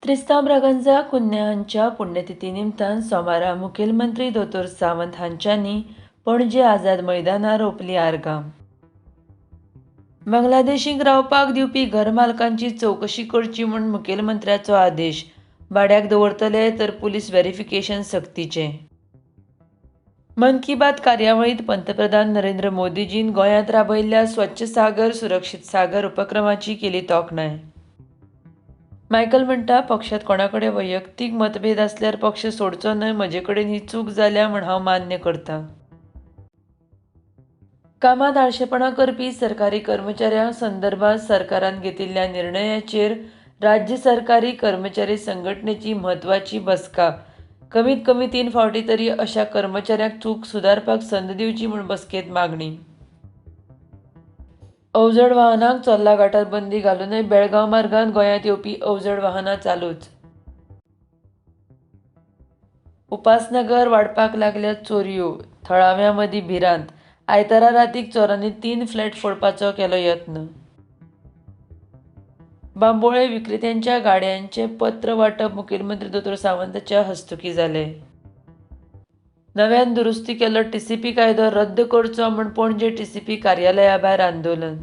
त्रिस्तांव ब्रागांझा कुन्य हांच्या पुण्यतिथी निमतान सोमारा मुखेलमंत्री दोतोर सावंत हांच्यांनी पणजे आझाद मैदानार ओंपली आर्गां. बांगलादेशींक रावपाक दिवपी घरमालकांची चवकशी करची म्हूण मुखेलमंत्र्याचो आदेश, भाड्याक दवरतले तर पुलीस व्हेरिफिकेशन सक्तीचें. मन की बात कार्यावळींत पंतप्रधान नरेंद्र मोदीजीन गोंयांत राबयिल्ल्या स्वच्छ सागर सुरक्षीत सागर उपक्रमाची केली तोखणाय. मायकल म्हणटा, पक्षांत कोणा कडेन वैयक्तीक मतभेद आसल्यार पक्ष सोडचो न्हय, म्हजे कडेन ही चूक जाल्या म्हूण हांव मान्य करतां. कामांत आळशेपणां करपी सरकारी कर्मचाऱ्यां संदर्भात सरकारान घेतिल्ल्या निर्णयाचेर राज्य सरकारी कर्मचारी संघटनेची म्हत्वाची बसका. कमीत कमी 3 फावटी तरी अशा कर्मचाऱ्यांक चूक सुदारपाक संद दिवची म्हूण बसकेंत मागणी. अवजड वाहनांक चोर्ला घाटार बंदी घालूनय बेळगांव मार्गान गोंयांत येवपी अवजड वाहनां चालूच. उपासनगर वाडपाक लागल्या चोरयो, थळाव्यां मदीं भिरांत. आयतारा रातीक चोरांनी 3 फ्लॅट फोडपाचो केलो यत्न. बांबोळे विक्रेत्यांच्या गाड्यांचें पत्र वांटप मुखेलमंत्री दोतोर सावंताच्या हस्तुकीं जालें. नव्यान दुरुस्ती केल्लो टीसीपी कायदो रद्द करचो म्हूण पणजे टीसीपी कार्यालया भायर आंदोलन.